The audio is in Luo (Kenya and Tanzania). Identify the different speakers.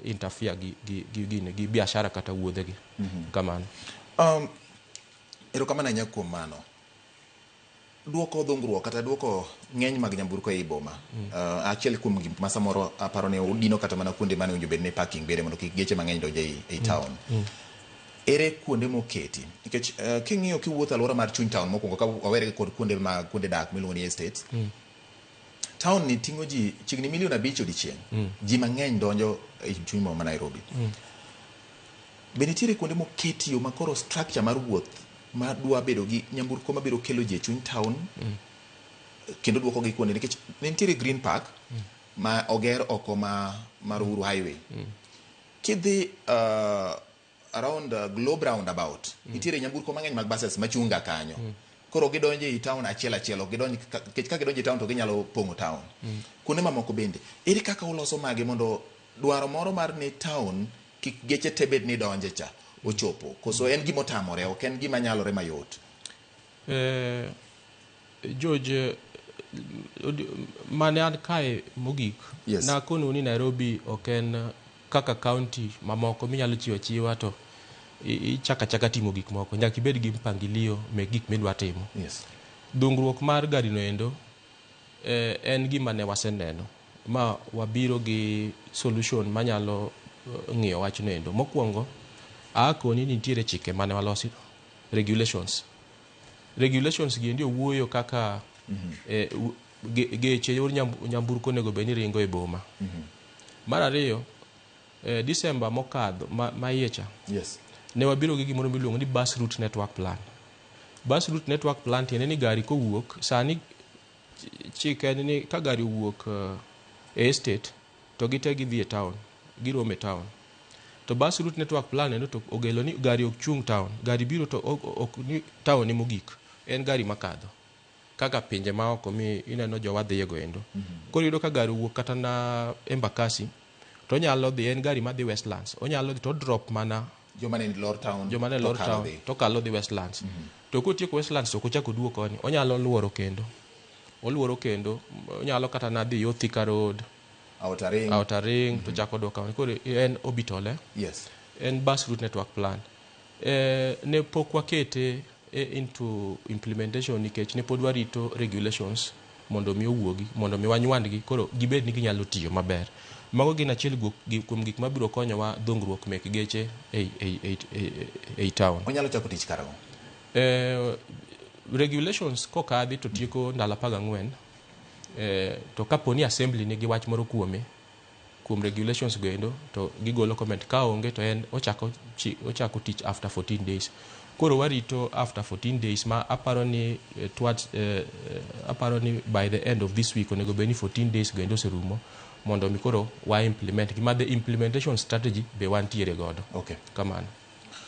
Speaker 1: interfere gi gini, gi biashara kata wuodhegi. Kamano.
Speaker 2: Erokamano ahinya kuom mano. Duoko dhungruok kata duoko ng'eny mag nyamburko ei boma. Achiel kuom gik ma samoro aparo ni udino kata mana kuonde mane owinjo bed ni parking bede mondo kik geche mang'eny donj ei town. Ere kuonde moketi? Nikech king'iyo kiwuotho alwora mar chuny town mokwongo ka wawere kod kuonde mag kuonde dak miluongo ni estates. Town ni ting'o ji chiegni milion 5 odiechieng'. Ji mang'eny donjo e chuny boma ma Nairobi. Be nitiere kuonde moketi yo makoro structure mar wuoth ma dwa bedo gi nyamburko mabiro kelo ji e chuny town kendo duoko gi kuonde, nikech ne nitiere Green Park ma oger oko ma mar Uhuru Highway. Kidhi around Globe Roundabout, nitiere nyamburko mang'eny mag buses machunga kanyo. Koro gidonjo ei town achiel achiel, ok gidonj nikech ka gidonjo e town to ginyalo pong'o town. Kuonde mamoko bende, ere kaka uloso magi mondo dwaro moro mar ni town kik geche te bed ni donje cha ochopo? Koso en gima otamore, ok en gima nyalore mayot?
Speaker 1: George, mane an kae mogik, nakonu ni Nairobi ok en kaka county mamoko minyalo chiwo achiwa to ichako achaka timo gik moko. Nyaka ibed gi mpangilio mek gik midwa timo. Dhungruok mar gari no endo en gima ne waseneno ma wabiro gi solution manyalo ng'iyo wachno endo. Mokwongo, akoni ni nitiere chike mane walosi, regulations. Regulations gi endi owuoyo kaka geche yor nyamburko onego bed ni ringo e boma. Mar ariyo, December mokadho ma iye cha, ne wabiro gi gimoro miluongo ni bus route network plan. Bus route network plan tiende ni gari kowuok sani, chik en ni ka gari owuok e estate to gite gidhi e town, giromo e town. To bus route network plan endo to ogelo ni gari ok chung town, gari biro to ok ni town ema ogik, en gari makadho kaka pinje maoko mi ineno jowa dhiye go endo. Koro iyudo ka gari owuok kata na Embakasi to onyalo dhi, en gari madhi Westlands, onyalo dhi to drop mana
Speaker 2: joma ne lor town
Speaker 1: joma ne
Speaker 2: to
Speaker 1: lor
Speaker 2: kalo
Speaker 1: town
Speaker 2: dhi.
Speaker 1: To kalo dhi Westlands. To kotieko Westlands to ok ochak oduog koni, onyalo luoro kendo, oluoro kendo, onyalo kata na dhi yo Thika Road,
Speaker 2: Outer Ring.
Speaker 1: Outer Ring, to chako odok koni. Koro en orbital, eh? En bus route network plan. Ne pok wakete into implementation nikech ne pod warito regulations mondo mi owuogi, mondo mi wanywandgi koro gibed ni ginyalo tiyo maber. Mago gin achiel kuom gik mabiro konyowa dhungruok mek geche ei town.
Speaker 2: Onyalo chako tich karang'o?
Speaker 1: Regulations kokadhi to tieko ndalo 14, to kapo ni assembly nigi wach moro kuome, kuom regulations go endo, to gigolo comment. Ka onge to en ochako tich after 14 days. Koro warito after 14 days ma aparo ni towards aparo ni by the end of this week onego bed ni 14 days go endo oserumo mondo mi koro wa implement gi ma the implementation strategy be wantiere godo. Kamano.